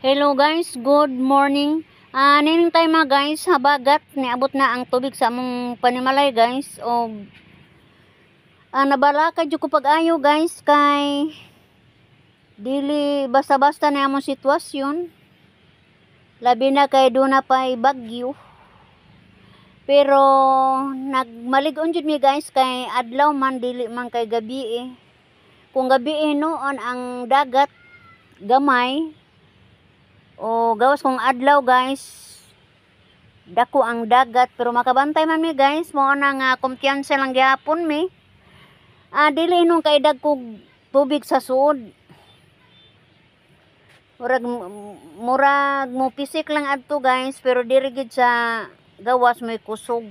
Hello guys, good morning. Nining time mga guys, habagat niabot na ang tubig sa among panimalay guys. Og nabalaka jud ko pag-ayo guys kay dili basta-basta na among sitwasyon. Labi na kay duna pay bagyo. Pero nagmalig-on jud mi guys kay adlaw man dili man kay gabi eh. Kung gabi eh, noon ang dagat gamay. O gawas kung adlaw guys, dako ang dagat pero makabantay man mi guys, mao na nga kumpiyansa lang gihapon mi. Dili inong kay dagkog tubig sa suod. Murag mo pisik lang adto guys, pero diri gid sa gawas may kusog.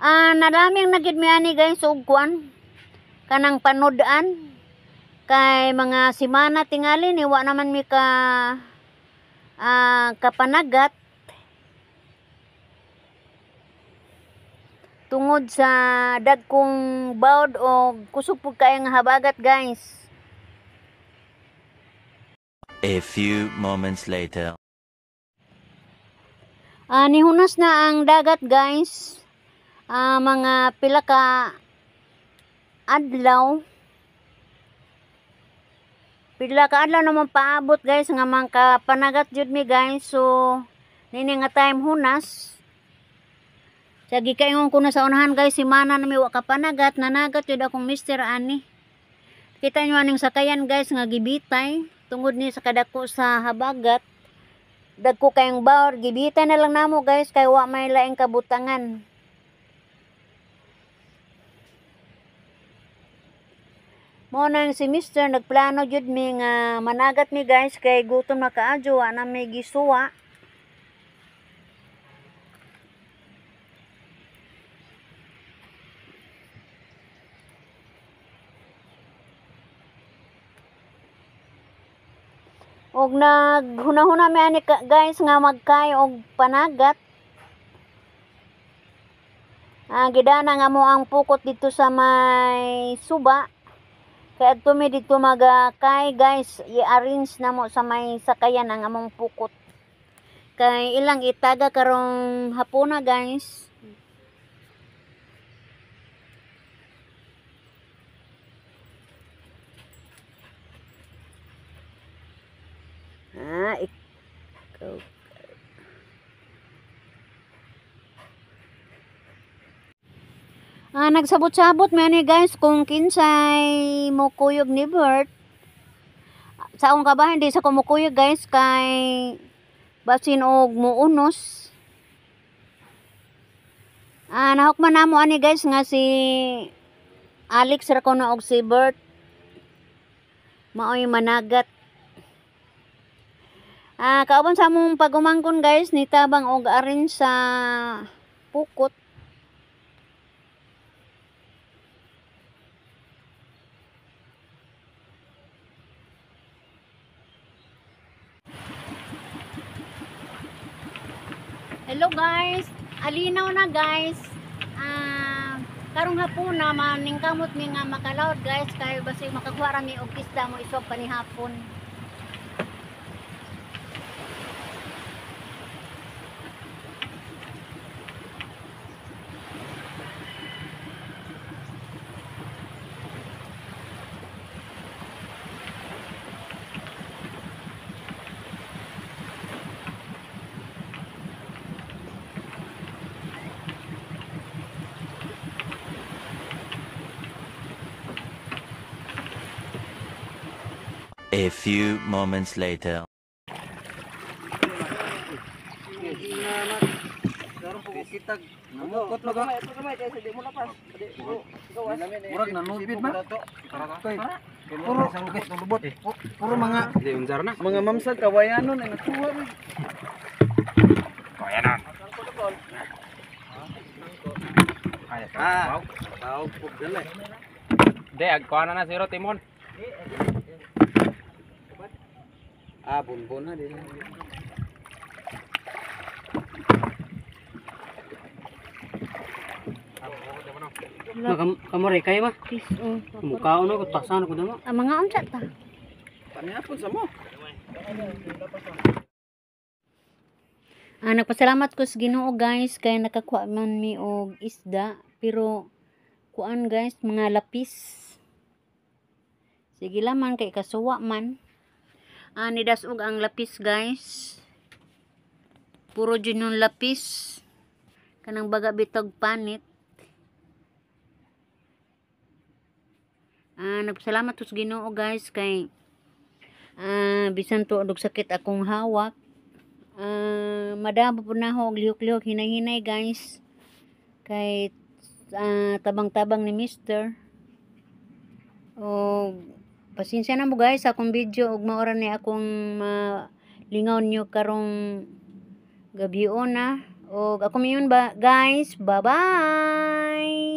Nadaming na gid mi ani guys og kuan kanang panodan. Kay mga simana tingali ni wa naman mi ka kapanagat tungod sa dagkong bawd o kusog pud kaayo nga habagat guys. A few moments later. Nihunas na ang dagat guys. Mga pila ka adlaw. Pila ka adlaw naman paabot guys nga mangkapanagat jud mi guys. So nini nga time hunas. Sa gikaingon ko na sa unahan guys, simana na mi wa kapanagat, nanagat jud akong mister ani. Kita nyo aning sakayan guys nga gibitay tungod ni sa kadako sa habagat. Dagko kayong bawr, gibitay na lang namo guys kay wa may laing kabutangan. Mo nang si mister nagplano jud mi nga managat mi guys kay gutom na kaadyo, wa na may gisuwa. Og naghuna-huna mi ani guys nga magkay og panagat. Gidana nga mo ang pukot dito sa may suba. Kay adto mi dito magakay guys, i-arrange na mo sa may sakayan ang among pukot. Kay ilang itaga karong hapuna guys. Ikaw. Nagsabot-sabot man ni guys kung kinsay mukuyog ni Bert. Sa akong kabahin di sa kumukuyog guys kay basin og muunos. Nahukman namo ani guys nga si Alex ra kuno og si Bert maoy managat. Kauban sa among pagumangkon guys nitabang og arrange sa pukot. Hello guys, alinaw na guys. Karong hapon na maningkamot mi nga makalawd guys kay basi makakuha ra mi og isda mo isog panihapon. A few moments later. Murag nanubid ba? Puro puro mga mga mamsag kawayanon ang natuwa. Kawayanon. Ah, tawag po dala. Hindi, agkuha na na zero timon. Ah, bonbon na din. Kamore kayo ma? Mukhaon ako tasan ako damo. Ang mga unsa ta? Panihapon sa mo. Ah, nagpasalamat ko sa Ginoo, guys, kay nakakuha man mi og isda, pero kuan, guys, mga lapis. Sige lang man kay kasuwa man. Ah, nidasog ang lapis, guys. Puro jud yung lapis. Kanang baga bitog panit. Ah, nagpasalamat ko sa Ginoo, guys, kay bisan tuod og sakit akong hawak. Ah, madamo po na ako og lihok-lihok, hinay-hinay, guys. Kay tabang-tabang ni Mister. Og pasensya na mo, guys, sa akong video ug maora ni akong malingaw niyo karong gabi na. Og ako mayon ba, guys. Bye-bye.